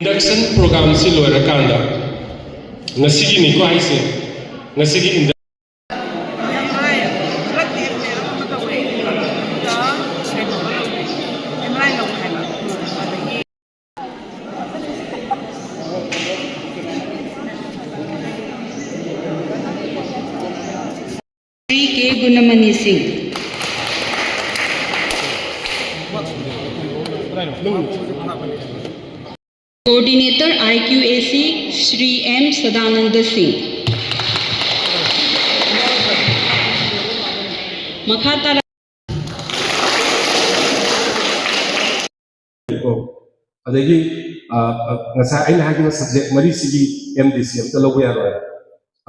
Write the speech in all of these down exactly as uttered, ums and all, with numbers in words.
Induction programꯁꯤ ꯂꯣꯏꯔꯀꯥꯟꯗ ꯉꯁꯤꯒꯤꯅꯤꯀꯣ ꯍꯥꯏꯁꯦ, ꯉꯁꯤꯒꯤ indu- Shri K Gunamani Singh. Coordinator I Q A C, Shri M Sadananda Singh. ꯃꯈꯥ ꯇꯥꯔꯛ- ꯀꯣ꯫ ꯑꯗꯒꯤ, ꯑ, ꯑ, ꯉꯁꯥꯏ ꯑꯩꯅ ꯍꯥꯏꯈꯤꯕ subject ꯃꯔꯤꯁꯤꯒꯤ M D C ꯑꯝꯇ ꯂꯧꯕ ꯌꯥꯔꯣꯏ꯫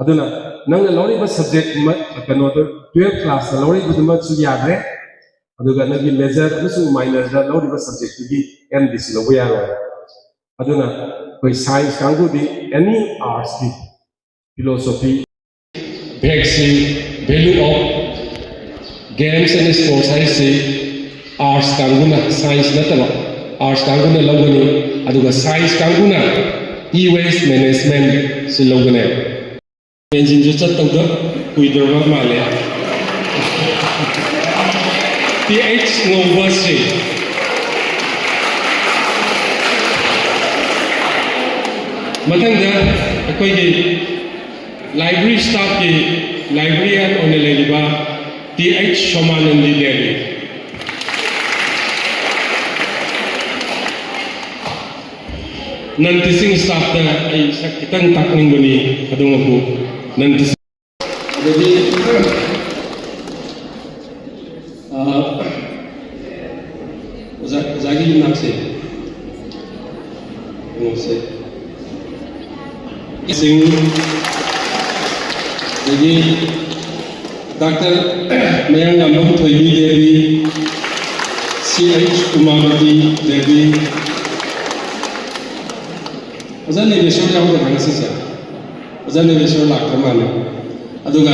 ꯑꯗꯨꯅ ꯅꯪꯅ ꯂꯧꯔꯤꯕ subject ꯃ-, ꯀꯩꯅꯣꯗꯣ, twelve classꯇ ꯂꯧꯔꯤꯕꯗꯨꯃꯛꯁꯨ ꯌꯥꯗ꯭ꯔꯦ꯫ ꯑꯗꯨꯒ ꯅꯪꯒꯤ major ꯑꯃꯁꯨꯡ minorꯗ ꯂꯧꯔꯤꯕ subjectꯇꯨꯒꯤ M D C ꯂꯧꯕ ꯌꯥꯔꯣꯏ꯫ ꯑꯗꯨꯅ ꯑꯩꯈꯣꯏ science ꯀꯥꯡꯕꯨꯗꯤ any artsꯀꯤ philosophy, ꯚꯦꯛꯁꯤ, value of games and sports ꯍꯥꯏꯔꯤꯁꯤ arts ꯀꯥꯡꯕꯨꯅ, science ꯅꯠꯇꯕ, arts ꯀꯥꯡꯕꯨꯅ ꯂꯧꯒꯅꯤ꯫ ꯑꯗꯨꯒ science ꯀꯥꯡꯕꯨꯅ e-waste managementꯁꯤ ꯂꯧꯒꯅꯦꯕ꯫ ꯃꯦꯟꯁꯤꯟꯁꯨ ꯆꯠꯇꯧꯗ ꯀꯨꯏꯗ꯭ꯔꯕ ꯃꯥꯜꯂꯦ꯫ T H ꯉꯧꯕꯁꯤ꯫ ꯃꯊꯪꯗ ꯑꯩꯈꯣꯏꯒꯤ library staffꯀꯤ librarian ꯑꯣꯏꯅ ꯂꯩꯔꯤꯕ T H ꯁꯣꯃꯥꯅꯟꯗꯤ Devi. Non teaching staffꯇ ꯑꯩ ꯁꯛ ꯈꯤꯇꯪ ꯇꯥꯛꯅꯤꯡꯕꯅꯤ, ꯑꯗꯨꯃꯛꯄꯨ non teaching ꯑꯗꯒꯤ, ꯑ, ꯑꯣꯖꯥ, ꯑꯣꯖꯥꯒꯤ ꯌꯨꯝꯅꯥꯛꯁꯦ, ꯀꯩꯅꯣꯁꯦ, ꯁꯤꯡ, ꯑꯗꯒꯤ Doctor ꯃꯌꯥꯡꯉꯥꯝꯕꯝ ꯊꯣꯏꯕꯤ ꯗꯦꯕꯤ, C H ꯀꯨꯃꯥꯔꯕꯇꯤ ꯗꯦꯕꯤ, ꯑꯣꯖꯥ ꯅꯦꯒꯦꯁꯣꯔ ꯌꯥꯎꯗꯕ꯭ꯔꯥ ꯉꯁꯤꯁꯦ? ꯑꯣꯖꯥ ꯅꯦꯒꯦꯁꯣꯔ ꯂꯥꯛꯇ꯭ꯔ ꯃꯥꯜꯂꯦ꯫ ꯑꯗꯨꯒ